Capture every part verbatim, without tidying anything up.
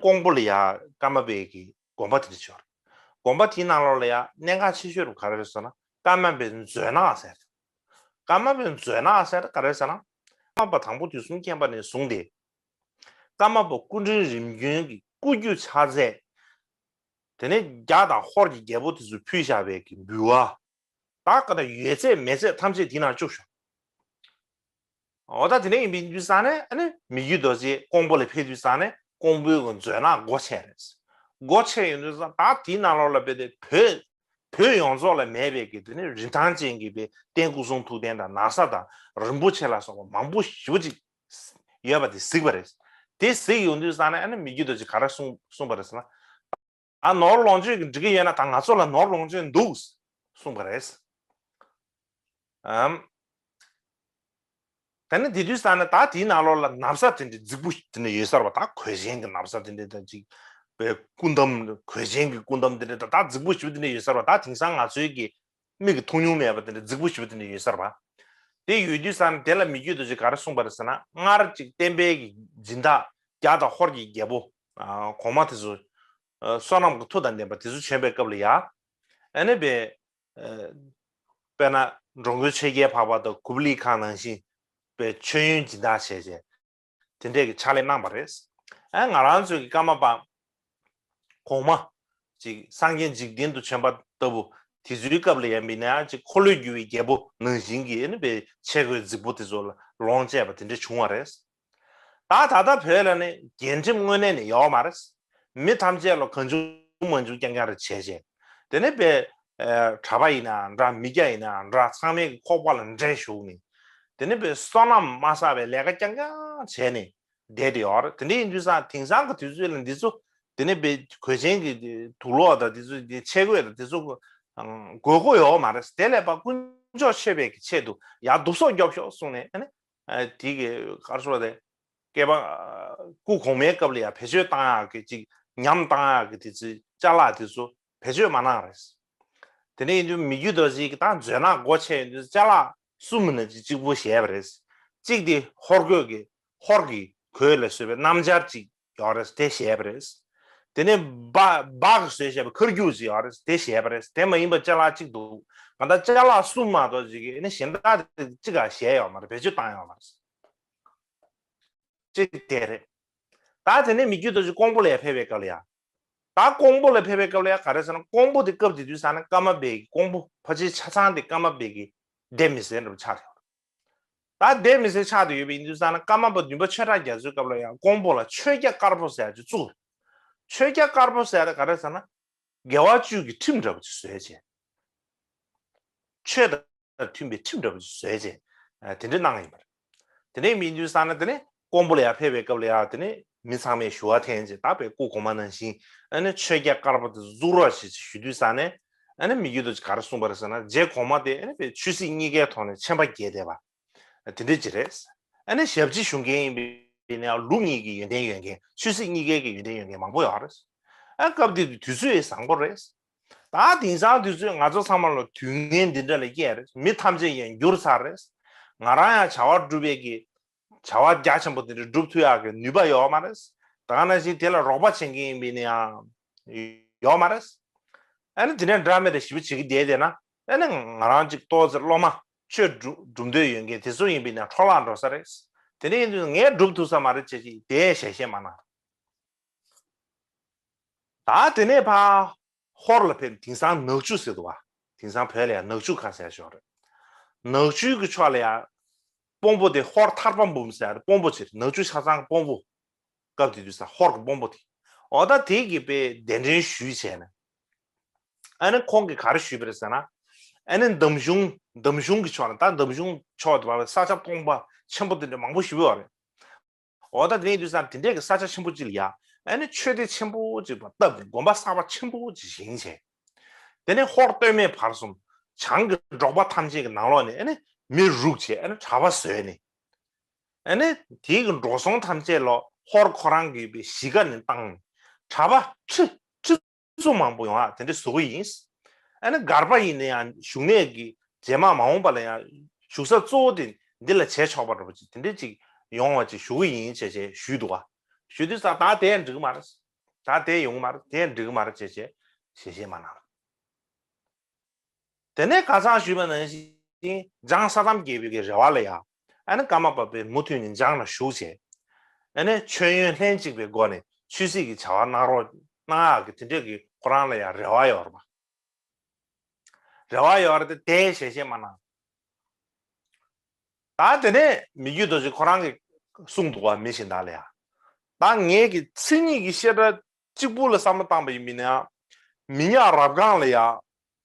ཀོང་པོ་ལ་ཡ་ཀརྨ་པའི་གི་དགོན་པ་དེ་འདྲ་ཅིག་ཡོད་རེད། དགོན་པ་དེའི་ནང་ལོགས་ལ་ཡ་གནད་འགག་ཆེ་ཤོས་རུ་ག་རེ་རེད་ཟེར་ན་ཀརྨ་པའི་མཛོད་ནག་ཟེར། ཀརྨ་པའི་མཛོད་ནག་ཟེར་ག་རེ་ཟེར་ན། ཀརྨ་པ་དང་པོ་དུས་གསུམ་མཁྱེན་པ་ནས་བཟུང་སྟེ། ཀརྨ་པ་སྐུ་ཕྲེང་རིམ་བྱོན་གྱི་སྐུ་རྒྱུད་ཕྱག་རྫས། དེ་ནས་རྒྱ་དང་ཧོར་གྱི་རྒྱལ་པོ་དེ་ཚོས་ཕུལ་བཞག་པའི་གི་འབུལ་བ། ད་ག་ད་ཡོད་ཚད་མེད་ཚད་ཐམས་ཅད་དེ་ནང་བཅུག་བཞག་འོ་ད་དེ་ནས་ཡིན་པའི་དུས་ཙང་ནས་ཨ་ནི་མི་བསྐྱོད་རྡོ་རྗེ་ཀོང་པོ་ལ་ཕེབས་དུས་ཙང་ནས་ཀོང་པོའི་གི་མཛོད་ནག་སྒོ་ཕྱེ་རེད། སྒོ་ཕྱེ་ཡོང་དུས་ཙང་ད་དེའི་ནང་ལོགས་ལ་དཔེ་དེ་བོད་བོད་ཡོངས་རྫོགས་ལ་མེད་པའི་གི་དེ་ནི་རིན་ཐང་ཅན་གྱི་དཔེ་རྟེན་སྐུ་གསུང་ཐུགས་རྟེན་དང་ན་བཟའ་དང་རིན་པོ་ཆེ་ལ་སོགས་པ་མང་པོ་ཞེ་པོ་ཅིག་ཡོད་པ་དེ་གཟིགས་པ་རེད། དེ་གཟིགས་ཡོང་དུས་ཙང་ནས་ཨ་ནི་མི་བསྐྱོད་རྡོ་རྗེ་ག་རེ་གསུངས་གསུངས་པ་རེད་ཟེར་ན། ཨ་ནོར་ལོངས་སྤྱོད་ཀྱི་འགྲིག་གི་ཡོད་ན་ད་ང་ཚོ་ལ་ནོར་ལོངས་སྤྱོད་འདུག་གསུངས་པ་རེད། ཨམ། ད་ནི་དེ་དུས་ཙང་ནས་ད་དེའི་ནང་ལོགས་ལ་ན་བཟའ་དེ་འདྲའི་རྫིག་པོ་དེ་འདྲ་ཡོད་ས་རེད་པ། ད་གོས་ཆེན་གྱི་ན་བཟའ་དེ་འདྲ་དང་ཅིག་པའི་སྐུ་འདམ། གོས་ཆེན་གྱི་སྐུ་འདམ་དེ་འདྲ་ད་ད་རྫིག་པོ་ཞེ་པོ་དེ་འདྲ་ཡོད་ས་རེད་པ། ད་དེང་སང་ང་ཚོའི་གི་མིག་གིས་མཐོང་མྱོང་མེད་པ་དེ་འདྲ་རྫིག་པོ་ཞེ་པོ་དེ་འདྲ་ཡོད་ས་རེད་པ། དེ་ཡོད་དུས་ཙང་ནས་དེ་ལ་མི་བསྐྱོད་རྡོ་རྗེས་ག་རེ་གསུངས་པ་རེད་ཟེར་ན། སྔར་ཅིག་བསྟན་པའི་གི་སྦྱིན་བདག་རྒྱ་དང་ཧོར་གྱི་རྒྱལ་པོ་ཨ་གོང་མ་དེ་ཚོ་ཨ་བསོད་ནམས་ཀྱི་མཐུ་དང་ལྡན་པ་དེ་ཚོ་བྱོན་པའི་སྐབས་ལ་ཡ། ཨ་ནི་པའི་ཨ་དཔེར་ན་འགྲོ་མགོན་ཆོས་རྒྱལ་འཕགས་པ་དང་གུ་པ་ལི་ཁང་ནང་བཞིན་པའི་མཆོད་ཡོན་སྦྱིན་བདག་བྱས་བྱས། དེ་འདྲས་ཀྱི་ཕྱག་ལས་གནང་བ་རེད། ཨ་ང་རང་ཚོའི་གི་ཀརྨ་པ་གོང་མ་ཅིག་སངས་རྒྱས་འཇིག་རྟེན་དུ་བྱོན་པ་ལྟ་བུ་དེ་ཚོའི་སྐབས་ལ་ཡིན་པས་ན་ཅིག་འཁོར་ལོས་སྒྱུར་བའི་རྒྱལ་པོ་ནང་བཞིན་གྱི་ཨ་ནི་པའི་ཆས་གོས་རྫིག་པོ་དེ་ཚོ་ལ་ལོངས་སྤྱད་པ་དེ་འདྲ་བྱུང་བ་རེད། ད་ད་ལྟ་བོད་ལ་ནི་རྒྱལ་ཁྲིམས་དངོས་གནས་ནས་ཡོད་མ་རེད། མི་ཐམས་ཅད་ལ་གང་བྱུང་མང་བྱུང་རྐྱང་རྐྱང་རེ་བྱས་བྱས། དེ་ནས་པའི་ཨ་གྲྭ་པ་ཡིན་ན་འདྲ། མི་སྐྱ་ཡིན་ན་འདྲ། ཚང་མས་ཀྱི་ཁོག་པ་ལ་འདྲེ་ཞུགས་ནས། དེ་ནས་པའི་བསོད་ནམས་མ་བསགས་པའི་ལས་ཀ་རྐྱང་རྐྱང་བྱས་ནས་བསྡད་དེ་ཡོད་རེད། དེ་འདྲ་ཡིན་དུས་ཙང་དེང་སང་གི་དུས་ཚོད་ལ་འདི་ཚོ་དེ་ནས་པའི་གོས་ཆེན་གྱི་དུག་ལོག་དང་དེ་ཚོ་དེ་ཆས་གོས་དང་དེ་ཚོ་དགོས་མཁོ་ཡོད་མ་རེད། དེ་ལས་པ་དཀོན་མཆོག་མཆོད་པའི་གི་ཆེད་དུ་ཡར་དུག་སོག་རྒྱོབ་ཤོག་གསུངས་ནས་ཨ་ནི་དེ་གི་གར་སོགས་དེ། སྐལ་པ་སྐུ་གོང་མའི་སྐབས་ལ་ཡང་བེད་སྤྱོད་བཏང་ཡག་གི་ཅིག་ཉམས་བཏང་ཡག་གི་དེ་ཚོའི་ཅ་ལག་དེ་ཚོ་བེད་སྤྱོད་མ་གནང་རེད། དེ་ནས་ཡིན་དུས་མི་བསྐྱོད་རྡོ་རྗེ་གི་ད་མཛོད་ནག་སྒོ་ཕྱེ་ཡོང་དུས་ཅ་ལག་གསུམ་ནང་ཅིག་གཅིག་པོ་བཞེས་པ་རེད། གཅིག་དེ་ཧོར་གོས་ཀྱི་ཧོར་གྱི་གོས་ལ་བཟོས་པའི་སྣམ་སྦྱར་ཅིག་ཡོད་རེད། དེ་བཞེས་པ་རེད། དེ་ནས་སྦ་སྦ་གིས་བཟོས་བཞག་པའི་འཁར་རྒྱུག་ཅིག་ཡོད་རེད། དེ་བཞེས་པ་རེད། དེ་མ་ཡིན་པ་ཅ་ལག་གཅིག་འདུག་གང་ལྟར་ཅ་ལག་གསུམ་མ་གཏོགས་ཅིག་གི་ནི་གཞན་དག་དེ་གཅིག་ག་བཞེས་ཡོད་མ་རེད། བེད་སྤྱོད་བཏང་ཡོད་མ་རེད། གཅིག་དེ་རེད། ད་དེ་ནས་མི་བསྐྱོད་རྡོ་རྗེ་ཀོང་པོ་ལ་ཡ་ཕེབས་པའི་སྐབས་ལ་ཡ། ད་ཀོང་པོ་ལ་ཕེབས་པའི་སྐབས་ལ་ཡ་ག་རེ་ཟེར་ན། ཀོང་པོ་དེ་སྐབས་དེ་དུས་ཙང་ནས་ཀརྨ་པའི་ཀོང་པོ་ཕལ་ཆེར་ཆ་ཚང་དེ་ཀརྨ་པའི་གི་སྡེ་མི་སེར་འདྲ་པོ་ཆགས་ཡོད་རེད། ད་སྡེ་མི་སེར་ཆགས་བསྡད་ཡོད་པ་ཡིན་དུས་ཙང་ནས་ཀརྨ་པ་བདུན་པ་ཆོས་གྲགས་རྒྱ་མཚོའི་སྐབས་ལ་ཡང་ཀོང་པོ་ལ་ཆོས་རྒྱལ་དཀར་པོ་ཟེར་ཡག་ཅིག་བཙུགས། ཆོས་རྒྱལ་དཀར་པོ་ཟེར་ཡག་དེ་ག་རེ་ཟེར་ན། དགེ་བ་བཅུ་གི་ཁྲིམས་འདྲ་པོ་ཅིག་བཟོས་བྱས། ཆོས་དང་མཐུན་པའི་ཁྲིམས་འདྲ་པོ་ཅིག་བཟོས་བྱས། ཨ་དེ་འདྲ་གནང་ཡིན་པ་རེད། དེ་ནས་མི་འདུས་ས་ན་དེ་ནས་ཀོང་པོ་ལ་ཡར་ཕེབས་པའི་སྐབས་ལ་ཡང་དེ་ནས་མི་ཚང་མས་ཞུ་བ་འཐེན་བྱས། ད་བའི་སྐུ་གོང་མ་ནང་བཞིན་ཨ་ནི་ཆོས་རྒྱལ་དཀར་པོ་དེ་བཙུགས་རོགས་བྱེད་ཅེས་ཞུ་དུས་ས་ནས་ཨ་ནི་མི་རྒྱུད་དུ་ག་རེ་གསུངས་པ་རེད་ཟེར་ན། རྗེ་གོང་མ་དེ་ཨ་ནི་བའི་ཆོས་སྲིད་གཉིས་ཀའི་ཐོག་ནས་ཆེན་པ་བརྒྱད་བསྡད་པ། དེ་འདྲ་ཅིག་རེད། ཨ་ནི་ཞབས་ཕྱི་ཞུ་མཁན་ཡིན་པས་ན་ལུགས་གཉིས་ཀྱི་ཡོན་ཏན་ཡོད་མཁན། ཆོས་སྲིད་གཉིས་ཀའི་གི་ཡོན་ཏན་ཡོད་མཁན་མང་པོ་ཡོད་རེད། ཨ་སྐབས་དེ་དུས་དུས་ཚོད་བཟང་པོ་རེད། ད་དེང་སང་དུས་ཚོད་ང་ཚོ་ཚང་མ་ལ་དུས་ངན་འདི་འདྲ་ལ་སྐྱེས་རེད། མི་ཐམས་ཅད་ཡང་འགྱུར་ཚར་རེད། ང་རང་ཡང་བྱ་བ་སྒྲུབ་པའི་གི་བྱ་བ་རྒྱ་ཆེན་པོ་དེ་འདྲ་སྒྲུབ་ཐུབ་ཡག་གི་ནུས་པ་ཡོད་མ་རེད། ད་ག་ནང་བཞིན་དེ་ལ་རོགས་པ་བྱེད་མཁན་ཡིན་པས་ན་ཡང་ཡོད་མ་རེད། ཨ་ནི་དེ་ནས་འདྲ་མི་འདྲ་ཞིབ་བྱེད་ཀྱི་བསྡད་བསྡད་ན། ཨ་ནི་ང་རང་གཅིག་ཏོག་ཙམ་སློབ་མ་ཆོས་སྒྲུབ་སྒྲུབ་འདོད་ཡོད་མཁན་དེ་ཚོ་ཡིན་པས་ན་འཕྲོ་བརླག་འགྲོ་ས་རེད། དེ་འདྲ་ཡིན་དུས་ངས་སྒྲུབ་ཐུབ་ས་མ་རེད་ཅེས་ཅིག་དེ་ཞལ་བཞེས་མ་གནང་། ད་དེ་ནས་ཕར་ཧོར་ལ་ཕེབས། དེང་སང་ནག་ཆུ་ཟེར་འདུག་བ། དེང་སང་བོད་ལ་ཡང་ནག་ཆུ་ཁ་ཟེར་ཞོག་རེད། ནག་ཆུའི་གི་ཕྱོགས་ལ་ཡང་དཔོན་པོ་དེ་ཧོར་ཐར་པ་འབུམ་ཟེར་དཔོན་པོ་ཅིག་ནག་ཆུ་ཆ་ཚང་གི་དཔོན་པོ། སྐབས་དེ་དུས་ས་ཧོར་གི་དཔོན་པོ་དེ། འོ་ད་དེ་གི་དཔེ་གདན་འདྲེན་ཞུས་བྱས་ནས། ཨ་ནི་ཁོང་གིས་ག་རེ་ཞུས་པ་རེད་ཟེར་ན། ཨ་ནི་འདམ་གཞུང་འདམ་གཞུང་གི་ཕྱོགས་ལ། ད་འདམ་གཞུང་ཕྱོགས་དེ་བ་ས་ཆ་སྟོང་པ་ཆེན་པོ་དེ་འདྲ་མང་པོ་ཞིག་ཡོད་རེད། འོ་ད་དེ་ནས་དུས་སང་དེ་འདྲས་ཀྱི་ས་ཆ་ཆེན་པོ་གཅིག་ལ་ཡ། ཨ་ནི་མཆོད་རྟེན་ཆེན་པོ་གཅིག་པ་བཏབ་ནས་དགོན་པ་གསར་པ་ཆེན་པོ་གཅིག་བཞེངས་བྱས། དེ་ནས་ཧོར་སྟོད་སྨད་བར་གསུམ་བྱང་གི་འབྲོག་པ་ཐམས་ཅད་ཀྱི་ནང་ལོགས་ནས་ཨ་ནི་མི་རུག་བྱས། ཨ་ནི་གྲྭ་པ་བཟོས་ནས། ཨ་ནི་དེའི་གི་འགྲོ་སོང་ཐམས་ཅད་ལོ་ཧོར་ཁོ་རང་གི་པའི་གཞིས་ཀ་ནས་བཏང་། གྲྭ་པ་ཁྲི་ཁྲི་ཚོ་མང་པོ་ཡོང་ཨ་དེ་འདྲ་བཟོ་གི་ཡིན། ཨ་ནི་སྒར་པ་ཡིན་ན་ཡང་བཞུགས་གནས་ཀྱི་རྗེས་མ་མ་འོངས་པ་ལ་ཡང་བཞུགས་ས་གཙོ་བོ་དེ་འདི་ལ་བྱས་ཆོག་པ་འདྲ་པོ་ཅིག་དེ་འདྲ་ཅིག་ཡོང་བ་ཅིག་ཞུ་གི་ཡིན་བྱས་བྱས་ཞུས་འདུག་བ། ཞུ་དུས་ས་ད་དེ་ཡང་འགྲིག་གི་མ་རེད། ད་དེ་ཡོང་གི་མ་རེད། དེ་འགྲིག་གི་མ་རེད་ཅེས་བྱས་ཞལ་བཞེས་མ་གནང་། དེ་ནས་ཁ་སང་ཞུས་པ་ནང་བཞིན་འཇང་ས་དམ་རྒྱལ་པོའི་གི་རེ་བ་ལ་ཡ། ཨ་ནི་ཀརྨ་པ་དཔལ་མུ་མཐུད་ནས་འཇང་ལ་བཞུགས་བྱས། ཨ་ནི་མཆོད་ཡོན་ལྷན་ཅིག་པའི་སྒོ་ནས་ཆོས་སྲིད་ཀྱི་བྱ་བ་གནང་རོགས་གནང་ཡག་གི་དེ་འདྲས་ཀྱི་ཁོ་རང་ལ་ཡ་རེ་བ་ཡོད་རེད་པ། རེ་བ་ཡོད་རེད་དེ་དེ་ཞལ་བཞེས་མ་གནང་། ད་དེ་ནས་མི་བསྐྱོད་རྡོ་རྗེ་ཁོ་རང་གིས་གསུངས་འདུག་བ། མི་གཞན་དག་ལ་ཡ། ད་ངས་ཀྱི་མཚན་ཉིད་ཀྱི་བཤད་གྲྭ་གཅིག་པུ་ལ་བསམ་བློ་བཏང་པ་ཡིན་མིན་ན་ཡང་། མི་ཉག་རབ་སྒང་ལ་ཡ།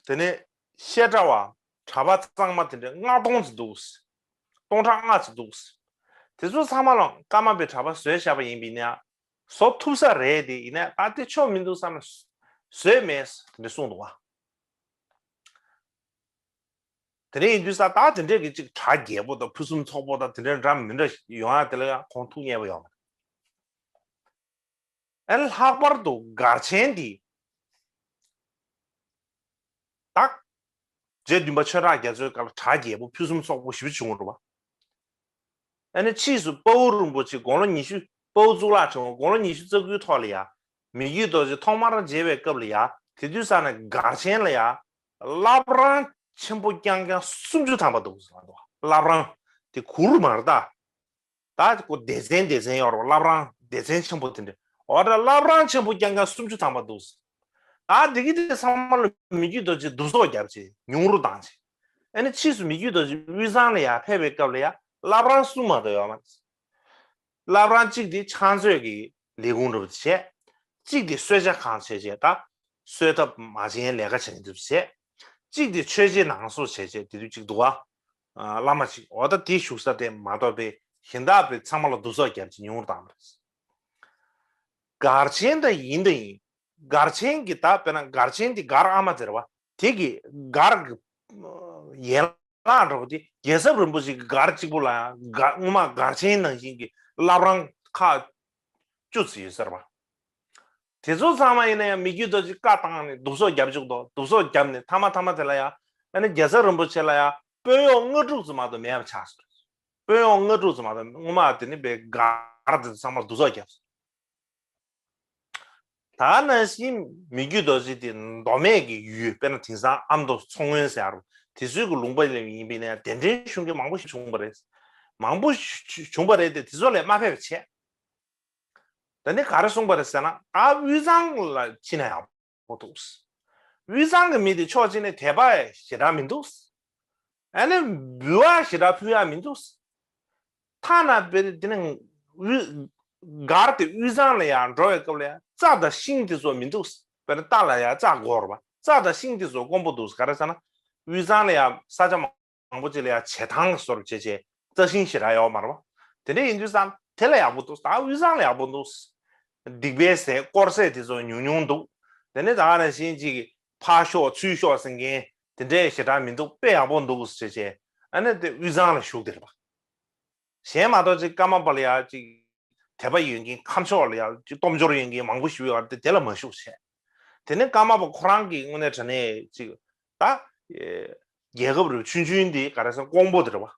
དེ་ནས་བཤད་གྲྭ་བ་གྲྭ་པ་གཙང་མ་དེ་འདྲ་ལྔ་སྟོང་ཙམ་འདུག་སྟོང་ཕྲག་ལྔ་ཙམ་འདུག་དེ་ཚོ་ཚང་མ་ལ་ཀརྨ་པའི་གྲྭ་པ་བཟོས་བཞག་པ་ཡིན་པ་ཡིན་ན་ཡང་། བཟོ་ཐུབ་ས་རེད་དེ། ཡིན་ན་ད་དེ་ཆོག་མི་འདུག་བསམ་ན་བཟོས་མེད་དེ་འདྲ་གསུངས་འདུག་བ། དེ་འདྲ་ཡིན་དུས་ས་ད་དེ་འདྲས་ཀྱི་ཅིག་གྲ་རྒྱས་པོ་དང་ཕུན་སུམ་ཚོགས་པོ་དང་དེ་འདྲ་འདྲ་མི་འདྲ་ཡོང་ཡ་དེ་ལ་ཡང་ཁོང་ཐུགས་མཉེས་པོ་ཡོང་བ་རེད། ཨ་ནི་ལྷག་པར་དུ་སྒར་ཆེན་འདི་དག་རྗེ་བདུན་པ་ཆོས་གྲགས་རྒྱ་མཚོའི་སྐབས་ལ་གྲ་རྒྱས་པོ་ཕུན་སུམ་ཚོགས་པོ་ཞེ་པོ་བྱུང་བ་རེད་བ། ཨ་ནི་ཕྱིས་སུ་དཔའ་བོ་རིན་པོ་ཆེ་དགུང་ལོ་ཉི་ཤུ། དཔའ་བོ་གཙུག་ལག་ཕྲེང་བ་དགུང་ལོ་ཉི་ཤུ་རྩ་དགུའི་ཐོག་ལ་ཡ། མི་བསྐྱོད་རྡོ་རྗེ་ཐོག་མར་མཇལ་བའི་སྐབས་ལ་ཡ། དེ་དུས་ས་ནས་སྒར་ཆེན་ལ་ཡ། བླ་བྲང་ཆེན་པོ་རྐྱང་རྐྱང་སུམ་ཅུ་ཐམ་པ་འདུག་ཟེར་བ་འདུག་བླ་བྲང་དེ་གུར་མ་རེད་ད། ད་ཁོ་སྡེ་ཚན་སྡེ་ཚན་ཡོད་རེད་བ། བླ་བྲང་སྡེ་ཚན་ཆེན་པོ་དེ་འདྲ། འོ་ད་བླ་བྲང་ཆེན་པོ་རྐྱང་རྐྱང་སུམ་ཅུ་ཐམ་པ་འདུག་ད་དེ་གི་དེ་ཚང་མ་ལ་མི་བསྐྱོད་རྡོ་རྗེ་བསྡུ་གསོག་བརྒྱབ་བྱས་ཉུང་རུ་བཏང་བྱས། ཨ་ནི་ཕྱིས་སུ་མི་བསྐྱོད་རྡོ་རྗེ་དབུས་གཙང་ལ་ཡར་ཕེབས་པའི་སྐབས་ལ་ཡ་བླ་བྲང་གསུམ་མ་གཏོགས་ཡོད་མ་རེད། བླ་བྲང་གཅིག་དེ་ཕྱག་མཛོད་ཀྱི་ལས་ཁུངས་འདྲ་པོ་དེ་བྱས། གཅིག་དེ་གསོལ་ཇ་ཁང་བྱས་བྱས་ད། གསོལ་ཐབ་མ་བྱན་ལས་ཀ་བྱེད་མཁན་དེ་ཚོ་བྱས། གཅིག་དེ་མཆོད་མཇལ་ནང་སོ་བྱས་བྱས་དེ་དུས་གཅིག་འདུག་བ། ཨ། བླ་མ་གཅིག་འོ་ད་དེ་བཞུགས་ས་དེ་མ་གཏོགས་པའི་གཞན་དག་པའི་ཚང་མ་ལ་བསྡུ་གསོག་བརྒྱབ་ཅིག་ཉུང་རུ་བཏང་བ་རེད། སྒར་ཆེན་དང་ཡིན་དང་ཡིན། སྒར་ཆེན་གྱི་ད་དཔེར་ན་སྒར་ཆེན་དེ་སྒར་ཨ་མ་ཟེར་བ་དེ་གི་སྒར་གྱི་ཡན་ལག་འདྲ་པོ་དེ་རྒྱལ་ཚབ་རིན་པོ་ཆེ་གི་སྒར་གཅིག་པུ་ལ་ཡང་སྒར་སྔོན་མ་སྒར་ཆེན་ནང་བཞིན་གྱི་བླ་བྲང་ཁག་བཅུ་ཙམ་ཡོད་ཟེར་བ། དེ་ཚོ་ཚང་མ་ཡིན་ན་ཡང་མི་བསྐྱོད་རྡོ་རྗེ་བཀའ་བཏང་ནས་བསྡུ་གསོག་བརྒྱབ་བཅུག་དོ། བསྡུ་གསོག་བརྒྱབ་ནས་མཐའ་མ་མཐའ་མ་དེ་ལ་ཡང་ཨ་ནི་རྒྱལ་ཚབ་རིན་པོ་ཆེ་ལ་ཡང་དཔོན་གཡོག་ལྔ་དྲུག་ཙམ་མ་གཏོགས་མེད་པ་ཆགས་སོང་། དཔོན་གཡོག་ལྔ་དྲུག་ཙམ་མ་གཏོགས་སྔོན་མ་དེ་ནི་པའི་སྒར་དེ་ཚོ་ཚང་མ་བསྡུ་གསོག་བརྒྱབ་སོང་། ད་ནང་བཞིན་མི་བསྐྱོད་རྡོ་རྗེ་དེ་མདོ་སྨད་ཀྱི་ཡུལ་དཔེར་ན་དེང་སང་ཨ་མདོ་མཚོ་སྔོན་ཟེར་ཡ་རུ་དེ་ཚོའི་གི་ལུང་པ་ལ་ཡིན་པས་ན་གདན་འདྲེན་ཞུ་མཁན་མང་པོ་ཞིག་བྱུང་བ་རེད། མང་པོ་ཞིག་བྱུང་བ་རེད་དེ་དེ་ཚོ་ལས་མ་ཕེབས་པ་བྱས། ད་ནི་ག་རེ་གསུངས་པ་རེད་ཟེར་ན་ད་དབུས་གཙང་ལ་ཕྱིན་ན་ཡག་པོ་འདུག་དབུས་གཙང་གི་མི་དེ་ཕྱོགས་གཅིག་ནས་དད་པ་ཞེ་དྲག་མི་འདུག་ཨ་ནི་འབུལ་བ་ཞེ་དྲག་ཕུལ་ཡག་མི་འདུག་ཐ་ན་དཔེར་དེ་ནི་དབུས་སྒར་དེ་དབུས་གཙང་ལ་ཡང་འགྲོ་བའི་སྐབས་ལ་ཡང་རྩྭ་དང་ཤིང་དེ་ཚོ་མི་འདུག་དཔེར་ན་རྟ་ལ་ཡང་རྩྭ་དགོས་རེད་པ། རྩྭ་དང་ཤིང་དེ་ཚོ་དཀོན་པོ་འདུག་ག་རེ་ཟེར་ན་དབུས་གཙང་ལ་ཡང་ས་ཆ་མང་པོ་ཅིག་ལ་ཡང་བྱེ་ཐང་གི་བཟོ་འདྲ་བྱས་བྱས་རྩྭ་ཤིང་ཞེ་དྲག་ཡོད་མ་རེད་པ། དེ་འདྲ་ཡིན་དུས་ཙང་དེ་ལ་ཡག་པོ་འདུག་ད་དབུས་གཙང་ལ་ཡག་པོ་འདུག་སྡིག་པའི་ཟས་དཀོར་ཟས་དེ་ཚོ་ཉུང་ཉུང་འདུག་དེ་ནས་ད་ག་ནང་བཞིན་ཅིག་ཕར་ཤོག་ཚུར་ཤོག་ཟེར་མཁན་དེ་འདྲས་ཞེ་དྲག་མི་འདུག་དཔེ་ཡག་པོ་འདུག་ཟེར་བྱས་ཨ་ནི་དེ་དབུས་གཙང་ལ་བཞུགས་བསྡད་རེད་པ། གཞན་མ་གཏོགས་ཅིག་ཀརྨ་པ་ལ་ཡ་ཅིག་དད་པ་ཡོད་མཁན་ཁམས་ཕྱོགས་ལ་ཡ་ཅིག་སྟོབས་འབྱོར་ཡོད་མཁན་མང་པོ་ཞིག་ཡོད་རེད་དེ་དེ་ལ་མ་བཞུགས་བྱས། དེ་ནས་ཀརྨ་པ་ཁོ་རང་གིས་དངོས་གནས་དྲང་གནས་ཅིག་ད་རྒྱལ་ཁབ་རེ་ཆུང་ཆུང་འདི་ག་རེ་ཟེར་ཀོང་པོ་དེ་རེད་པ།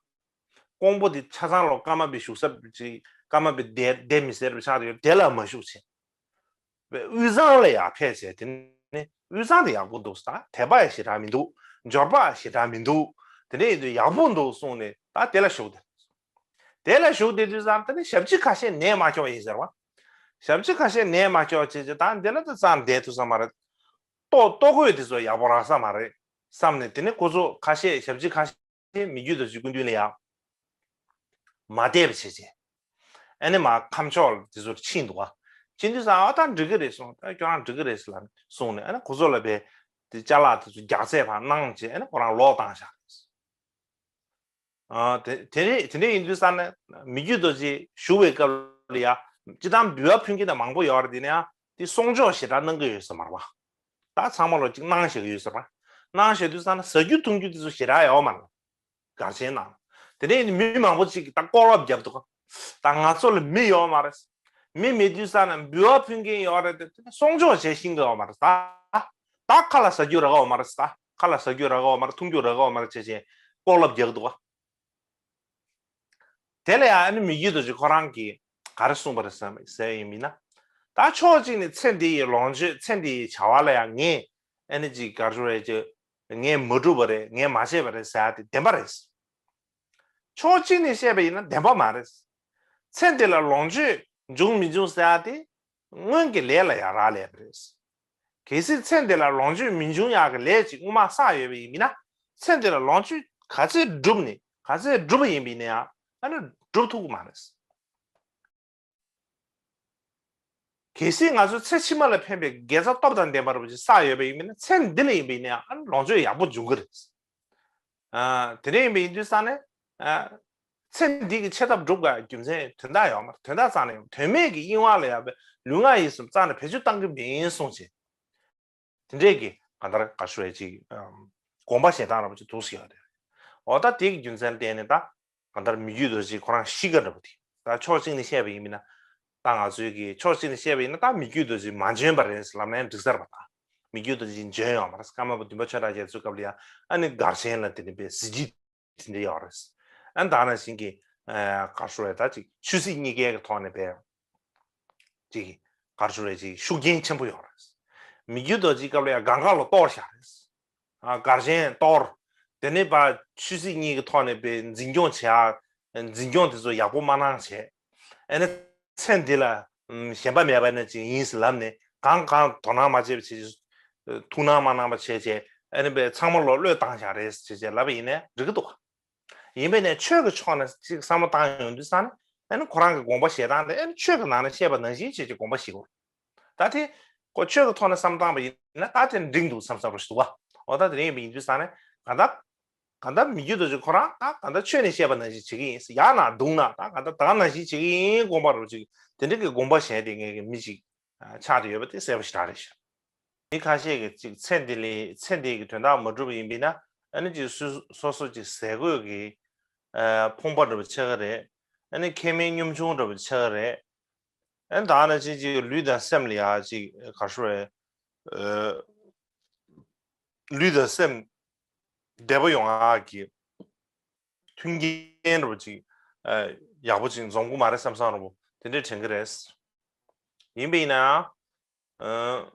ཀོང་པོ་དེ་ཆ་ཚང་ལོ་ཀརྨ་པའི་བཞུགས་ས་ཅིག་ཀརྨ་པའི་སྡེ་སྡེ་མི་སེར་བ་ཆགས་ཡོད་དེ་ལ་མ་བཞུགས་བྱས། དབུས་གཙང་ལ་ཡར་ཕེབས་བྱས་དེ་ནས་དབུས་གཙང་དེ་ཡག་པོ་འདུག་ཟེར། དད་པ་ཡང་ཞེ་དྲག་མི་འདུག་འབྱོར་པ་ཞེ་དྲག་མི་འདུག་དེ་འདྲ་ཡིན་དུས་ཡག་པོ་འདུག་གསུངས་ནས་ད་དེ་ལ་བཞུགས་དེ། དེ་ལ་བཞུགས་དེ་དུས་ཙང་དེ་ནས་ཞབས་ཕྱི་ཁ་ཤས་ནད་མ་སྐྱོག་ཡིན་ཟེར་བ། ཞབས་ཕྱི་ཁ་ཤས་ནད་མ་སྐྱོག་བྱས་བྱས་ད་འདི་ལ་ད་ཙང་བསྡད་ཐུབ་ས་མ་རེད། ལྟོ་ལྟོ་གོས་དེ་ཚོ་ཡག་པོ་རག་ས་མ་རེད་བསམ་ནས་དེ་ནས་ཁོ་ཚོ་ཁ་ཤས་ཞབས་ཕྱི་ཁ་ཤས། མི་རྒྱུད་དང་གཅིག་སྐུ་མདུན་ལ་ཡང་མ་བསྡད་པ་བྱས་བྱས། ཨ་ནི་མ་ཁམས་ཕྱོགས་དེ་ཚོར་ཕྱིན་འདུག་ག་ཕྱིན་དུས་ཙང་ཨ་ད་འགྲིག་གི་རེད་གསུངས། ད་ཁྱོད་རང་འགྲིག་གི་རེད་ཟེར་ལབ་གསུངས་ནས་ཨ་ནི་ཁོ་ཚོ་ལ་བས་དེ་ཅ་ལག་དེ་ཚོ་རྒྱགས་ཚད་ཕར་གནང་བྱས་ཨ་ནི་ཁོ་རང་ལོག་བཏང་བཞག་རེད། ཨ་དེ་དེ་རེད། དེ་འདྲ་ཡིན་དུས་ཙང་ནས་མི་རྒྱུད་དང་གཅིག་བཞུགས་པའི་སྐབས་ལ་ཡ་སྤྱི་བཏང་འབུལ་བ་ཕུལ་མཁན་དང་མང་པོ་ཡོད་རེད། དེ་ནས་ཡང་དེ་གསོག་འཇོག་ཞེ་དྲག་གནང་གི་ཡོད་ས་མ་རེད་པ། ད་ཚང་མ་ལོ་གཅིག་གནང་བཞག་གི་ཡོད་ས་རེད་པ། གནང་བཞག་དུས་ཙང་ན་ཟ་རྒྱུ་འཐུང་རྒྱུ་དེ་ཚོ་ཞེ་དྲག་ཡོད་མ་རེད། སྒར་ཆེན་ནང་། དེ་ནས་མི་མང་པོ་ཅིག་གིས་ད་ལྐོག་ལབ་བརྒྱབ་འདུག་ག་ད་ང་ཚོ་ལ་མི་ཡོད་མ་རེད། མི་མེད་དུས་ཙང་ན་འབུལ་བ་ཕུལ་མཁན་ཡོད་རེད་དེ་གསོག་འཇོག་བྱེད་ཤེས་ཀྱི་ཡོད་མ་རེད་ད། ད་ཁ་ལག་ཟ་རྒྱུ་རག་གི་ཡོད་མ་རེད་ད། ཁ་ལག་ཟ་རྒྱུ་རག་གི་ཡོད་མ་རེད། འཐུང་རྒྱུ་རག་གི་ཡོད་མ་རེད་ཅེས་བྱས་ལྐོག་ལབ་རྒྱག་གི་འདུག་ག་དེ་ལ་ཡང་ཨ་ནི་མི་རྒྱུད་དང་གཅིག་ཁོ་རང་གིས་ག་རེ་གསུངས་པ་རེད་ཟེར་ཟེར་ཡིན་མིན་ན། ད་ཕྱོགས་གཅིག་ནས་ཚེ་འདི་ཡི་ལོངས་སྤྱོད་ཚེ་འདི་ཡི་བྱ་བ་ལ་ཡང་ངས་ཨ་ནི་ཅིག་ག་རེ་ཟེར་དགོས་རེད། ཅིག་ངས་མ་བསྒྲུབས་པ་རེད། ངས་མ་བྱས་པ་རེད་ཟེར་ཡ་དེ་བདེན་པ་རེད། ཕྱོགས་གཅིག་ནས་བཤད་པ་ཡིན་ན་བདེན་པ་མ་རེད། ཚེ་འདི་ལ་ལོངས་སྤྱོད་འབྱུང་མི་འབྱུང་ཟེར་ཡ་དེ་སྔོན་གྱི་ལས་ལ་ཡང་རག་ལས་པ་རེད། གལ་སྲིད་ཚེ་འདི་ལ་ལོངས་སྤྱོད་མི་འབྱུང་ཡག་གི་ལས་ཅིག་སྔོན་མ་བསགས་ཡོད་པ་ཡིན་ན། ཚེ་འདི་ལ་ལོངས་སྤྱོད་ག་ཚད་བསྒྲུབས་ནས་ག་ཚད་བསྒྲུབས་པ་ཡིན་པ་ཡིན་ན་ཡང་ཨ་ནི་སྒྲུབ་ཐུབ་ཀྱི་མ་རེད། གལ་སྲིད་ང་ཚོས་ཚེ་ཕྱི་མ་ལ་ཕན་པའི་དགེ་རྩ་སྟོབས་དང་ལྡན་པ་རུ་ཅིག་བསགས་ཡོད་པ་ཡིན་ན། ཚེ་འདི་ལ་ཡིན་པ་ཡིན་ན་ཡང་ཨ་ནི་ལོངས་སྤྱོད་ཡག་པོ་འབྱུང་གི་རེད། ཨ། དེ་འདྲ་ཡིན་པ་ཡིན་དུས་ཙང་ནས། ཨ། ཚེ་འདི་གི་ཆེ་ཐབས་སྒྲུབ་དགོས་རྒྱུ་མཚན་དོན་དག་ཡོད་མ་རེད། དོན་དག་རྩ་ནས་ཡོད། དོན་མེད་ཀྱི་གཡེང་བ་ལ་ཡང་ལུས་ངག་ཡིད་གསུམ་རྩ་ནས་བེད་སྤྱོད་བཏང་གི་མིན་གསུངས་བྱས། དེ་འདྲས་ཀྱི་གང་ལྟར་ག་རེ་ཞུ་རེད། ཅིག་ཨམ། དགོངས་པ་བཞེས་སྟངས་འདྲ་པོ་ཅིག་འདུག་སེ་ཡོད་རེད། འོ་ད་དེ་གི་རྒྱུ་མཚན་ལ་བརྟེན་ནས་ད་གང་ལྟར་མི་བསྐྱོད་རྡོ་རྗེ་ཁོ་རང་གཤིས་ཀ་འདྲ་པོ་དེ། ད་ཕྱོགས་གཅིག་ནས་བཤད་པ་ཡིན་ན། ད་ང་ཚོའི་གི་ཕྱོགས་གཅིག་ནས་བཤད་པ་ཡིན་ན་ད་མི་བསྐྱོད་རྡོ་རྗེ་མ་འཇོན་པ་རེད་ལབ་ན་ཡང་འགྲིག་ས་རེད་པ། ད་མི་བསྐྱོད་རྡོ་རྗེ་འཇོན་ཡོད་མ་རེད། ཀརྨ་པ་བདུན་པ་ཆོས་གྲགས་རྒྱ་མཚོའི་སྐབས་ལ་ཡང་ཨ་ནི་སྒར་ཆེན་ལ་དེ་འདྲ་པའི་གཟི་བརྗིད་དེ་འདྲ་ཡོད་རེད། ཨ་ནི་ད་ནང་བཞིན་གྱི་ཨ་ག་རེ་ཞུ་རེད། ད་ཅིག་ཆོས་སྲིད་གཉིས་ཀའི་གི་ཐོག་ནས་པའི་ཅིག་ག་རེ་ཞུ་རེད། ཅིག་ཤུགས་རྐྱེན་ཆེན་པོ་ཡོད་རེད། མི་བསྐྱོད་རྡོ་རྗེའི་སྐབས་ལ་ཡང་སྒང་ག་ལ་གཏོར་བཞག་རེད། ཨ། སྒར་ཆེན་གཏོར། དེ་ནས་ཕར་ཆོས་སྲིད་གཉིས་ཀྱི་ཐོག་ནས་པའི་འཛིན་སྐྱོང་བྱེད་ཡ། འཛིན་སྐྱོང་དེ་ཚོ་ཡག་པོ་མ་གནང་བྱས། ཨ་ནི་ཚེ་འདི་ལ་ཨམ། ཞེན་པ་མེད་པ་ནི་ཅིག་ཡིན་ཟེར་ལབ་ནས་གང་གང་དོ་སྣང་མ་བྱས་པ་བྱས། ཐུགས་སྣང་མ་གནང་བ་བྱས་བྱས། ཨ་ནི་པའི་ཚང་མ་ལོག་བློས་བཏང་བཞག་རེད་བྱས་བྱས་ལབ་པ་ཡིན་ན་འགྲིག་གི་འདུག་ཡིན་པས་ན་ཆོས་ཀྱི་ཕྱོགས་ནས་ཅིག་བསམ་བློ་བཏང་ཡོང་དུས་ཙང་ནས། ཨ་ནི་ཁོ་རང་གི་དགོངས་པ་བཞེས་སྟངས་དེ་ཨ་ནི་ཆོས་ཀྱི་ནང་ནས་བཤད་པ་ནང་བཞིན་བྱས་ཀྱི་དགོངས་པ་བཞེས་དགོས། ད་དེ་ཁོ་ཆོས་ཀྱི་ཐོག་ནས་བསམ་བློ་བཏང་པ་ཡིན་ན་ད་དེ་འགྲིག་འདུག་བསམ་བསམ་རོ་ཞིག་འདུག་བ། འོ་ད་དེ་ཡིན་པ་ཡིན་དུས་ཙང་ནས་གང་ལྟར། གང་ལྟར་མི་བསྐྱོད་རྡོ་རྗེ་ཁོ་རང་ད་གང་ལྟར་ཆོས་ནས་བཤད་པ་ནང་བཞིན་བྱེད་ཀྱི་ཡིན། ཡག་ན་སྡུག་ན་ད་གང་ལྟར་ད་ག་ནང་བཞིན་བྱེད་ཀྱི་ཡིན་དགོངས་པ་རོ་ཅིག་དེ་འདྲ་གི་དགོངས་པ་བཞེས་ཏེ་ངས་ཀྱི་མི་ཅིག་ཆགས་ཏེ་ཡོད་པ་དེ་གསལ་པོ་ཞེ་དྲག་རེད་ཤག་མི་ཁ་ཤས་ཀྱིས་ཅིག་ཚེ་འདི་ལས་ཚེ་འདི་གི་དོན་དག་མ་བསྒྲུབས་པ་ཡིན་པས་ན། ཨ་ནི་ཅིག་སོ་སོ་སོ་ཅིག་ཟས་གོས་ཀྱི་ཨ་ཕོངས་པ་འདྲ་པོ་ཆགས་ཀྱི་རེད། ཨ་ནི་ཁེ་ཕན་ཉམ་ཆུང་འདྲ་པོ་ཆགས་ཀྱི་རེད། ཨ་ནི་ད་ནང་བཞིན་ཅིག་ལུས་དང་སེམས་ལ་ཡ་ཅིག་ག་རེ་ཞུ་རེད། ཨ་ལུས་དང་སེམས་བདེ་པོ་ཡོང་ཡག་གི་མཐུན་རྐྱེན་འདྲ་པོ་ཅིག་ཨ་ཡག་པོ་ཅིག་འཛོམས་ཀྱི་མ་རེད་བསམ་བསམ་འདྲ་པོ་དེ་འདྲས་དྲན་གྱི་རེད། ཡིན་པ་ཡིན་ན་ཡང་། ཨ།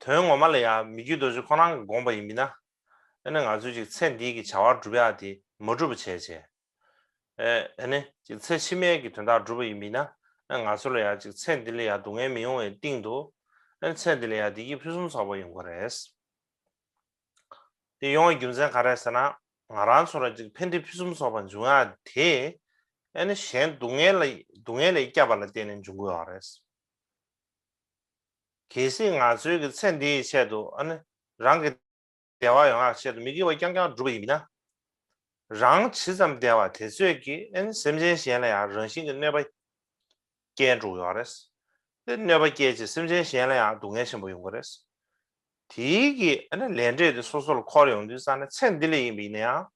དོན་ངོ་མ་ལ་ཡང་མི་བསྐྱོད་རྡོ་རྗེ་ཁོ་རང་གི་དགོངས་པ་ཡིན་པ་ཡིན་ན། ཨ་ནི་ང་ཚོས་ཅིག་ཚེ་འདི་གི་བྱ་བ་སྒྲུབ་ཡག་དེ་མ་འགྲུབ་པ་བྱས་བྱས། ཨ་ནི་ཅིག་ཚེ་ཕྱི་མའི་གི་དོན་དག་སྒྲུབ་པ་ཡིན་པ་ཡིན་ན། ཨ་ང་ཚོ་ལ་ཡང་ཅིག་ཚེ་འདི་ལ་ཡང་སྡུག་བསྔལ་མི་ཡོང་བའི་སྟེང་དུ། ཨ་ནི་ཚེ་འདི་ལ་ཡང་བདེ་སྐྱིད་ཕུན་སུམ་ཚོགས་པ་ཡོང་གི་རེད། དེ་ཡོང་བའི་རྒྱུ་མཚན་ག་རེ་ཟེར་ན། ང་རང་ཚོ་ལ་ཅིག་ཕན་བདེ་ཕུན་སུམ་ཚོགས་པ་འབྱུང་ཡག་དེ། ཨ་ནི་གཞན་སྡུག་བསྔལ་ལ་སྡུག་བསྔལ་ལས་བསྐྱབས་པ་ལ་བརྟེན་ནས་འབྱུང་གི་ཡོད་རེད། གལ་སྲིད་ང་ཚོའི་གི་ཚེ་འདིའི་ཆེད་དུ་ཨ་ནི་རང་གི་བདེ་བ་ཡོང་ཡག་ཆེད་དུ་མི་དགེ་བ་རྐྱང་རྐྱང་བསྒྲུབ་པ་ཡིན་ན། རང་ཇི་ཙམ་བདེ་བ་དེ་ཚོས་ཀྱིས་ཨ་ནི་སེམས་ཅན་གཞན་ལ་ཡང་རང་བཞིན་གྱི་གནོད་པ་སྐྱེལ་འགྲོ་གི་ཡོད་རེད། དེ་གནོད་པ་སྐྱེལ་བྱས་སེམས་ཅན་གཞན་ལ་ཡང་སྡུག་བསྔལ་ཆེན་པོ་ཡོང་གི་རེད། དེའི་གི་ཨ་ནི་ལས་འབྲས་དེ་སོ་སོ་ལ་འཁོར་ཡོང་དུས་ཙང་ནས་ཚེ་འདི་ལ་ཡིན་པ་ཡིན་ན་ཡང་།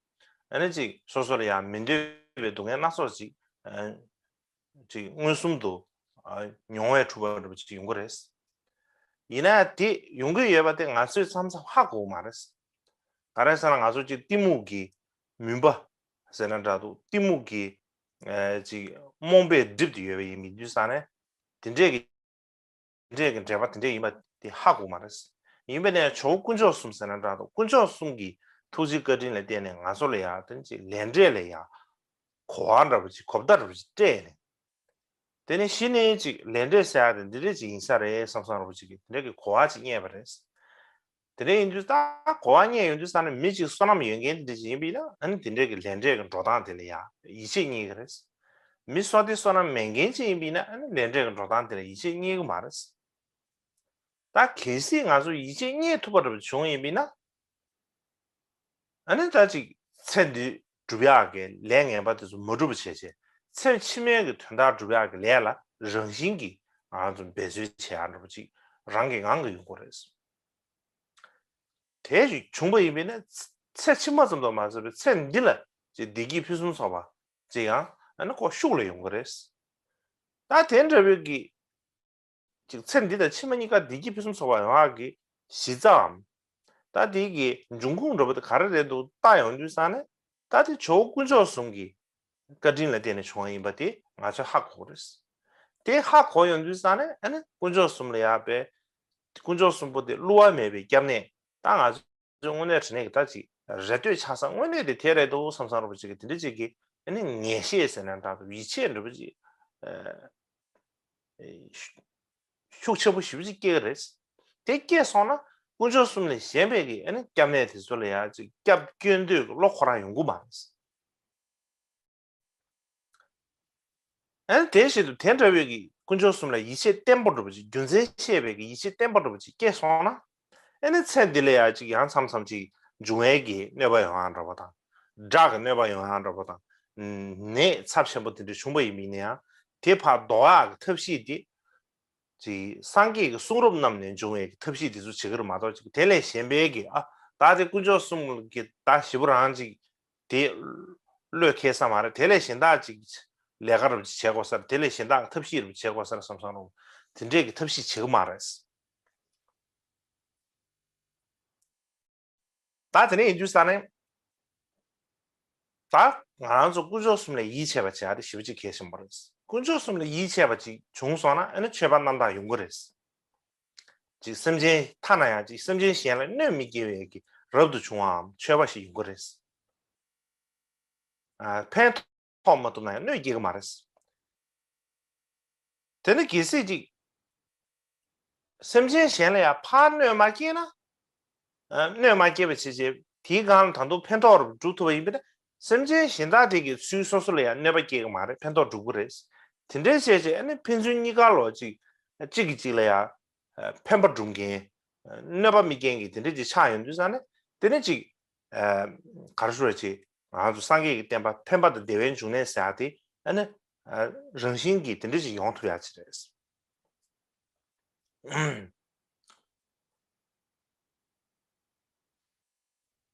ཨ་ནི་ཅིག་སོ་སོ་ལ་ཡང་མི་འདོད་པའི་སྡུག་བསྔལ་སྣ་ཚོགས་ཅིག་ཨ། ཅིག་མངོན་སུམ་དུ་ཨ་མྱོང་བས་གྲུབ་པ་འདྲ་པོ་ཅིག་ཡོང་གི་རེད། ཡིན་ན་ཡང་དེ་ཡོང་གི་ཡོད་པ་དེ་ང་ཚོས་མཚམས་མཚམས་ཧ་གོ་གི་མ་རེད། ག་རེ་ཟེར་ན་ང་ཚོ་ཅིག་གཏི་མུག་གི་མུན་པ་ཟེར་ན་འདྲ་འདུག་གཏི་མུག་གི་ཨ་ཅིག་རྨོངས་པས་བསྒྲིབས་ཏེ་ཡོད་པ་ཡིན་མིན་དུས་ཙང་ནས་དེ་འདྲས་ཀྱི་འདྲས་ཀྱི་འབྲེལ་བ་དེ་འདྲས་ཡིན་པ་དེ་ཧ་གོ་མ་རེད། ཡིན་པས་ནས་ཇོ་བོ་དཀོན་མཆོག་གསུམ་ཟེར་ན་འདྲ་འདུག་དཀོན་མཆོག་གསུམ་གྱི་ཐུགས་རྗེ་བཀའ་དྲིན་ལ་བརྟེན་ནས་ང་ཚོ་ལ་ཡང་དེ་ཅིག་ལས་འབྲས་ལ་ཡང་གོ་བ་འདྲ་པོ་ཅིག་གོ་བརྡ་འདྲ་པོ་ཅིག་སྤྲད་ནས། དེ་ནས་གཞི་ནས་ཅིག་ལས་འབྲས་ཟེར་ཡ་དེ་འདི་འདྲས་ཅིག་ཡིན་ས་རེད་བསམ་བསམ་འདྲ་པོ་ཅིག་གི་དེ་འདྲས་ཀྱི་གོ་བ་ཅིག་རྙེད་པ་རེད། དེ་འདྲ་ཡིན་དུས་ད་གོ་བ་རྙེད་ཡོང་དུས་ཙང་ནས་མི་གཅིག་བསོད་ནམས་ཡོད་མཁན་དེ་འདྲ་ཅིག་ཡིན་པས་ན་ཨ་ནི་དེ་འདྲའི་གི་ལས་འབྲས་ཀྱི་འགྲོ་སྟངས་དེ་ལ་ཡང་ཡིད་ཆེས་རྙེད་ཀྱི་རེད། མི་བསོད་བདེ་བསོད་ནམས་མེད་མཁན་ཅིག་ཡིན་པས་ན་ཨ་ནི་ལས་འབྲས་ཀྱི་འགྲོ་སྟངས་དེ་ལ་ཡིད་ཆེས་རྙེད་ཀྱི་མ་རེད། ད་གལ་སྲིད་ང་ཚོ་ཡིད་ཆེས་རྙེད་ཐུབ་པ་འདྲ་པོ་བྱུང་ཡིན་པས་ན། ཨ་ནི་ད་ཅིག་ཚེ་འདི་སྒྲུབ་ཡག་གི་ལས་ངན་པ་དེ་ཚོ་མ་སྒྲུབ་པ་བྱས་བྱས་ཚེ་ཕྱི་མའི་གི་དོན་དག་སྒྲུབ་ཡག་གི་ལས་ལ་རང་བཞིན་གྱིས་ང་ཚོ་འབད་རྩོལ་བྱེད་ཡག་འདྲ་པོ་ཅིག་རང་གི་ངང་གིས་ཡོང་གི་རེད། དེ་ཞིག་བྱུང་པ་ཡིན་པས་ན་ཚེ་ཕྱི་མ་ཙམ་དུ་མ་ཟད་པའི་ཚེ་འདི་ལ་ཅིག་བདེ་སྐྱིད་ཕུན་སུམ་ཚོགས་པ་ཅིག་ཡང་ཨ་ནི་ཁོ་ཤུགས་ལ་ཡོང་གི་རེད། ད་དེ་འདྲ་བོའི་གི་ཅིག་ཚེ་འདི་དང་ཕྱི་མ་གཉིས་ཀ་བདེ་སྐྱིད་ཕུན་སུམ་ཚོགས་པ་ཡོང་ཡག་གི་གཞི་རྩའམ། ད་དེ་གི་འབྱུང་ཁུངས་འདྲ་པོ་དེ་ག་རེ་རེད་འདུག་བལྟ་ཡོང་དུས་ཙང་ནས་ད་དེ་ཇོ་བོ་དཀོན་མཆོག་གསུམ་གྱི་བཀའ་དྲིན་ལ་བརྟེན་ནས་བྱུང་བ་ཡིན་པ་དེ་ང་ཚོས་ཧ་གོ་གི་རེད། དེ་ཧ་གོ་ཡོང་དུས་ཙང་ནས་ཨ་ནི་དཀོན་མཆོག་གསུམ་ལ་ཡག་པའི་དཀོན་མཆོག་གསུམ་པོ་དེ་བསླུ་བ་མེད་པའི་སྐྱབས་གནས། ད་ང་ཚོས་དངོས་གནས་དྲང་གནས་ཀྱི་ད་ཅིག་རེ་ལྟོས་ཆགས་ས་དངོས་གནས་དེ་དེ་རེད་འདུག་བསམ་བསམ་རོ་པ་ཅིག་གི་དེ་འདྲ་ཅིག་གི་ཨ་ནི་ངེས་ཤེས་ཟེར་ན་འདྲ་འདུག་ཡིད་ཆེས་འདྲ་པོ་ཅིག་ཤུགས་ཆེན་པོ་ཞེ་པོ་ཅིག་སྐྱེ་གི་རེད། དེ་སྐྱེས་སོང་ན་དཀོན་མཆོག་གསུམ་ལས་གཞན་པའི་གི་ཨ་ནི་སྐྱབས་གནས་དེ་ཚོ་ལ་ཡང་ཅིག་སྐྱབས་བཅོལ་འདོད་ཀྱི་བློ་ཁོ་རང་ཡོང་གི་མ་རེད། ཨ་ནི་དེ་བཞིན་དུ་དེ་འདྲ་བའི་གི་དཀོན་མཆོག་གསུམ་ལ་ཡིད་ཆེས་བརྟན་པོ་འདྲ་པོ་ཅིག་རྒྱུ་མཚན་ཤེས་པའི་གི་ཡིད་ཆེས་བརྟན་པོ་འདྲ་པོ་ཅིག་སྐྱེས་སོང་ན། ཨ་ནི་ཚེ་འདི་ལ་ཡང་ཅིག་ཡང་མཚམས་མཚམས་ཅིག་འབྱུང་བའི་གི་གནོད་པ་ཡོང་ཡང་འདྲ་པོ་དང་། དགྲ་གི་གནོད་པ་ཡོང་ཡང་འདྲ་པོ་དང་། ནད་ཚབས་ཆེན་པོ་དེ་འདྲ་བྱུང་བ་ཡིན་པ་ཡིན་ན་ཡང་དེ་ཕར་ཟློག་ཡག་གི་ཐབས་ཤེས་དེ། ཅིག་སངས་རྒྱས་ཀྱི་གསུང་རབ་རྣམས་ནས་འབྱུང་བའི་ཐབས་ཤེས་དེ་ཚོ་བྱེད་ཀྱི་རེད་མ་གཏོགས། ཅིག་དེ་ལས་གཞན་པའི་གི་ཨ་ད་དེ་དཀོན་མཆོག་གསུམ་གྱི་ད་ཞེ་པོ་རང་ཅིག་དེ་བློས་འཁེལ་ས་མ་རེད། དེ་ལས་གཞན་དག་ཅིག་ལས་ཀ་རབ་ཅིག་བྱེད་དགོས་ས་རེད། དེ་ལས་གཞན་དག་ཐབས་ཤེས་རབ་བྱེད་དགོས་ས་རེད་བསམ་བསམ་རུང་དེ་འདྲས་ཀྱི་ཐབས་ཤེས་བྱེད་ཀྱི་མ་རེད། ད་དེ་ནས་ཡིན་དུས་ས་ནས། ད་ང་རང་ཚོ་དཀོན་མཆོག་གསུམ་ལ་ཡིད་ཆེས་པ་བྱེད་ཡ་དེ་ཞེ་པོ་ཅིག་གལ་ཆེན་པོ་རེད། དཀོན་མཆོག་གསུམ་ལ་ཡིད་ཆེས་པ་ཅིག་བྱུང་སོང་ན་ཨ་ནི་ཆོས་པ་རྣམ་དག་ཡོང་གི་རེད། ཅིག་སེམས་ཅན་ཐ་ན་ཡང་ཅིག་སེམས་ཅན་གཞན་ལ་གནོད་མི་སྐྱེལ་བའི་གི་རབ་ཏུ་བྱུང་བའམ་ཆོས་པ་ཞིག་ཡོང་གི་རེད། ཨ་ཕན་ཐོགས་མ་ཐུབ་ན་ཡང་གནོད་སྐྱེལ་གི་མ་རེད། དེ་ནི་གལ་སྲིད་ཅིག་སེམས་ཅན་གཞན་ལ་ཡང་ཕར་གནོད་མ་སྐྱེལ་ན། ཨ་གནོད་མ་སྐྱེལ་བ་བྱས་རྗེས་དེའི་སྒང་ལ་ད་དུང་ཕན་ཐོགས་རུ་འགྲུབ་ཐུབ་པ་ཡིན་པས་ན། སེམས་ཅན་གཞན་དག་དེ་གིས་ཚུར་སོ་སོ་ལ་ཡང་གནོད་པ་སྐྱེལ་གི་མ་རེད། ཕན་ཐོགས་འགྲུབ་གི་རེད། དེ་འདྲའི་བྱས་རྗེས་ཨ་ནི་ཕན་ཚུན་གཉིས་ཀ་ལོ་ཅིག་གཅིག་གིས་གཅིག་ལ་ཡང་ཕན་པ་སྒྲུབ་མཁན། གནོད་པ་མི་སྐྱེལ་མཁན་དེ་འདྲ་ཅིག་ཆགས་ཡོང་དུས་ཙང་ནས་དེ་ནི་ཅིག་ག་རེ་ཞུ་ར་ཅིག་ང་ཚོ་སངས་རྒྱས་ཀྱི་བསྟན་པ་ཕན་པ་དང་བདེ་བའི་འབྱུང་གནས་ཟེར་ཡ་དེ་ཨ་ནི་རང་བཞིན་གྱིས་དེ་འདྲ་ཅིག་ཡོང་ཐུབ་ཡ་ཅིག་རེད།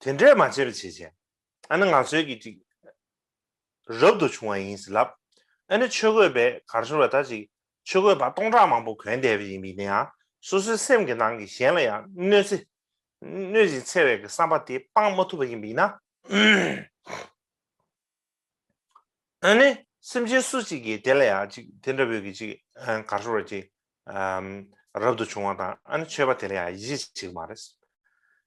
དེ་འདྲས་མ་བྱས་པ་བྱས་བྱས། ཨ་ནི་ང་ཚོའི་གི་ཅིག་རབ་ཏུ་བྱུང་བ་ཡིན་ཟེར་ལབ། ཨ་ནི་ཆོས་གོས་པས་ག་རེ་ཞུ་བ་ད་ཅིག་ཆོས་གོས་པ་སྟོང་ཕྲག་མང་པོ་གོན་བསྡད་པ་ཡིན་པ་ཡིན་ན་ཡང་སོ་སོའི་སེམས་ཀྱི་ནང་གི་གཞན་ལ་ཡང་གནོད་འཚེ། གནོད་ཅིང་འཚེ་བའི་གི་བསམ་པ་དེ་སྤང་མ་ཐུབ་པ་ཡིན་པ་ཡིན་ན། ཨ་ནི་སེམས་ཅན་སུ་གཅིག་གིས་དེ་ལ་ཡང་ཅིག་དེ་འདྲ་བོའི་གི་ཅིག་ག་རེ་ཞུ་བ་ཅིག་རབ་ཏུ་བྱུང་བ་དང་ཨ་ནི་ཆོས་པ་དེ་ལ་ཡང་ཡིད་ཆེས་བྱེད་ཀྱི་མ་རེད།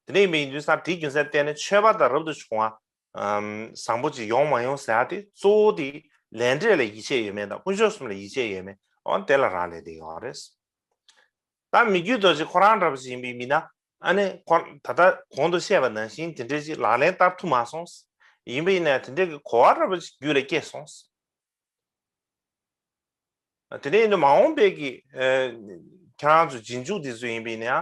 དེ་འདྲ་ཡིན་པའི་ཡིན་དུས་ཙང་དེའི་རྒྱུ་མཚན་བརྟེན་ནས་ཆོས་པ་དང་རབ་ཏུ་བྱུང་བ་བཟང་པོ་ཅིག་ཡོང་མ་ཡོང་ཟེར་ཡ་དེ་གཙོ་བོ་དེ་ལས་འབྲས་ལ་ཡིད་ཆེས་ཡོད་མེད་དང་དཀོན་མཆོག་གསུམ་ལ་ཡིད་ཆེས་ཡོད་མེད་འོ་དེ་ལ་རག་ལས་བསྡད་ཡོད་རེད། ད་མི་བསྐྱོད་རྡོ་རྗེ་ཁོ་རང་འདྲ་པོ་ཞིག་ཡིན་པའི་མིན་ན། ཨ་ནི་ཁོ་ད་ལྟ་གོང་དུ་བཤད་པ་ནང་བཞིན་དེ་འདྲའི་ཅིག་ལག་ལེན་བསྟར་ཐུབ་མ་སོང་། ཡིན་པ་ཡིན་ན་དེ་འདྲའི་གི་གོ་བ་འདྲ་པོ་ཅིག་རྒྱུད་ལ་སྐྱེས་སོང་། དེ་འདྲ་ཡིན་དུས་མ་འོངས་པའི་གི་ཨ་ཁྱེད་རང་ཚོ་རྗེས་འཇུག་དེ་ཚོ་ཡིན་པ་ཡིན་ན་ཡང་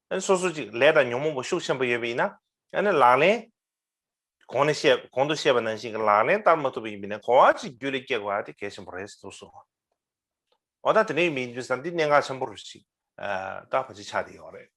ཨ་ནི་སོ་སོ་ཅིག་ལས་དང་ཉོན་མོངས་པ་ཤུགས་ཆེན་པོ་ཡོད་པ་ཡིན་ན་ཨ་ནི་ལག་ལེན། གོང་ནས་བཤད་གོང་དུ་བཤད་པ་ནང་བཞིན་གྱི་ལག་ལེན་བསྟར་མ་ཐུབ་པ་ཡིན་པ་ཡིན་ན་གོ་བ་ཅིག་རྒྱུད་ལ་སྐྱེ་དགོས་པ་དེ་གལ་ཆེན་པོ་རེད་ཟེར་གསུངས་སོང་། འོ་ད་དེ་འདྲ་ཡིན་དུས་ཙང་འདི་གནད་འགག་ཆེན་པོ་རུ་ཞིག་ཨ་ད་ཕལ་ཆེར་ཆགས་བསྡད་ཡོད་རེད།